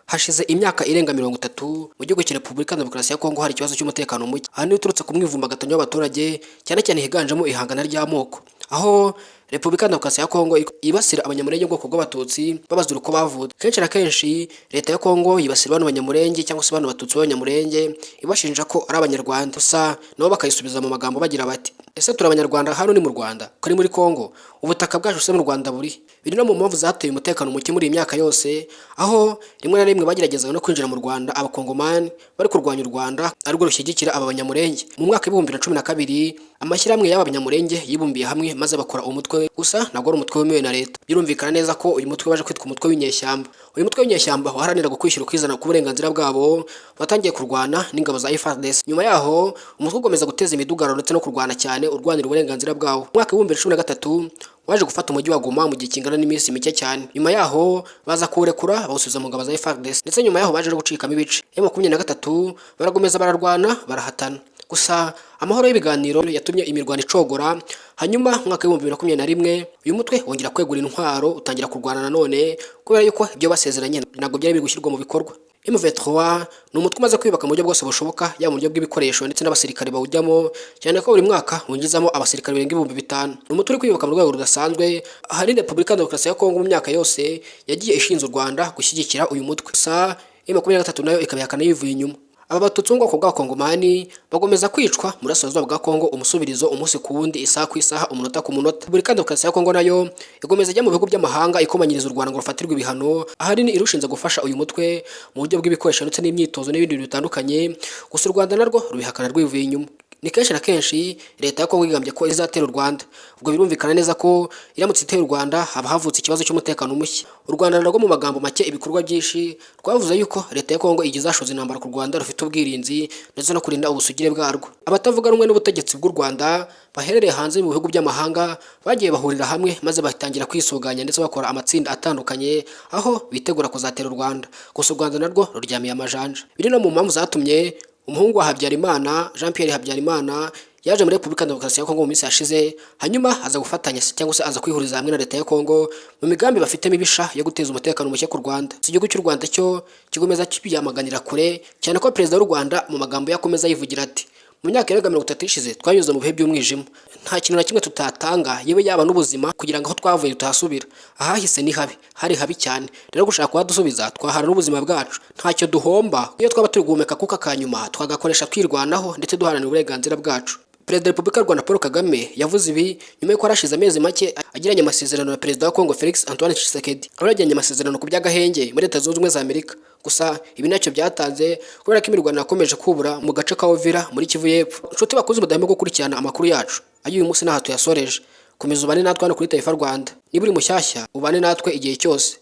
Hashize imyaka irenga 30 mu gihugu cya Repubulika ya Demokarasi ya Kongo hari ikibazo cy'umutekano muke, ahanini uturutse ku mwivumbagatanyo w'abaturage, cyane cyane higanjemo ihangana ry'amoko, aho Repubulika ya Demokarasi ya Kongo yibasira Abanyamurenge, ubwoko bw'Abatutsi, babazura uko bavutse. Kenshi na kenshi leta ya Kongo yibasira bano Banyamurenge cyangwa se bano Batutsi b'Abanyamurenge, ibashinja ko ari Abanyarwanda. Gusa nabo bakayisubiza mu magambo bagira bati: "Ese turi Abanyarwanda hano ni mu Rwanda, ko ari muri Kongo? Ubutaka bwacu se mu Rwanda buri?" Biri no mu mpamvu zateye umutekano muke muri iyi myaka yose, aho rimwe na rimwe bageragezaga no kwinjira mu Rwanda, Abakongomani bari kurwanya u Rwanda arirwo rushyigikira aba Banyamurenge. Mu mwaka wa 2012 amashyirahamwe y'aba Banyamurenge yibumbiye hamwe maze bakora umutwe, gusa ntabwo ari umutwe wemewe na leta. Birumvikana neza ko uyu mutwe waje kwitwa umutwe w'inyeshyamba. Uyu mutwe w'inyeshyamba waharaniraga kwishyira ukizana k'uburenganzira bwabo, watangiye kurwana n'ingabo za FARDC. Nyuma yaho umutwe ukomeza guteza imidugararo ndetse no kurwana cyane urwanira uburenganzira bwawo. Mu mwaka wa 2013 waje gufata umujyi wa Goma mu gihe kingana n'iminsi mike cyane. Nyuma yaho baza kuwurekura, bawusubiza mu ngabo za FARDC, ndetse nyuma yaho baje no gucikamo ibice. M23 barakomeza bararwana, barahatana. Gusa amahoro y'ibiganiro yatumye imirwano icogora. Hanyuma mu mwaka wa 2021 uyu mutwe wongera kwegura intwaro, utangira kurwana nanone, kubera yuko ibyo basezeranye ntabwo byari biri gushyirwa mu bikorwa. M23 ni umutwe umaze kwiyubaka mu buryo bwose bushoboka, yaba mu buryo bw'ibikoresho ndetse n'abasirikare bawujyamo, cyane ko buri mwaka winjizamo abasirikare barenga 5000. Ni umutwe uri kwiyubaka mu rwego rudasanzwe. Ahari Repubulika ya Demokarasi ya Kongo mu myaka yose yagiye ishinja u Rwanda gushyigikira uyu mutwe, gusa M23 nayo ikabihakana yivuye inyuma. Aba Batutsi bo mu bwoko bw'Abakongomani bagomeza kwicwa mu burasirazuba bwa Kongo umusubirizo, umunsi ku wundi, isaha ku isaha, umunota ku munota. Repubulika ya Demokarasi ya Kongo nayo igomeza ijya mu bihugu by'amahanga ikomanyiriza u Rwanda ngo rufatirwe ibihano, ahanini irushinze gufasha uyu mutwe mu buryo bw'ibikoresho ndetse n'imyitozo n'ibindi bintu bitandukanye. Gusa u Rwanda narwo rubihakana rwivuye inyuma. Ni kenshi na kenshi leta ya Kongo igambye ko izatera u Rwanda. Ubwo birumvikana neza ko iramutse iteye u Rwanda haba havutse ikibazo cy'umutekano muke. U Rwanda narwo, mu magambo make ibikorwa byinshi, rwavuze yuko leta ya Kongo igize zashoza intambara ku Rwanda rufite ubwirinzi ndetse no kurinda ubusugire bwarwo. Abatavuga rumwe n'ubutegetsi bw'u Rwanda baherereye hanze mu bihugu by'amahanga bagiye bahurira hamwe maze batangira kwisuganya ndetse bakora amatsinda atandukanye, aho bitegura kuzatera u Rwanda. Gusa u Rwanda narwo ruryamiye amajanja. Biri no mu mpamvu zatumye umuhungu wa Habyarimana, Jean Pierre Habyarimana, yaje muri Repubulika ya Demokarasi ya Kongo mu minsi yashize, hanyuma aza gufatanya cyangwa se aza kwihuriza hamwe na leta ya Kongo mu migambi bafite mibisha yo guteza umutekano muke ku Rwanda. Igihugu cy'u Rwanda cyo kigomeza kibyamaganira kure, cyane ko perezida w'u Rwanda mu magambo yakomeza yivugira ati: "Mu myaka irenga 30 ishize twanyuze mu bihe by'umwijima, nta kintu na kimwe tutatanga, yewe yaba n'ubuzima, kugira ngo aho twavuye tutahasubira. Ahahise ni habi, hari habi cyane. Rero gushaka kuhadusubiza twahara n'ubuzima bwacu. Ntacyo duhomba iyo twaba turi guhumeka kuko akanyuma twagakoresha twirwanaho ndetse duharanira uburenganzira bwacu." Perezida wa Repubulika y'u Rwanda Paul Kagame yavuze ibi nyuma y'uko harashize amezi make agiranye amasezerano na perezida wa Kongo Felix Antoine Tshisekedi, aho yagiranye amasezerano ku by'agahenge muri Leta Zunze Ubumwe za Amerika. Gusa ibi ntacyo byatanze kubera ko imirwano yakomeje kubura mu gace ka Uvira muri Kivu y'Epfo. Inshuti bakunze mudahema gukurikirana amakuru yacu, ayo uyu munsi ntaha tuyasoreje. Komeza ubane natwe hano kuri Taifa Rwanda. Niba uri mushyashya, ubane natwe igihe cyose.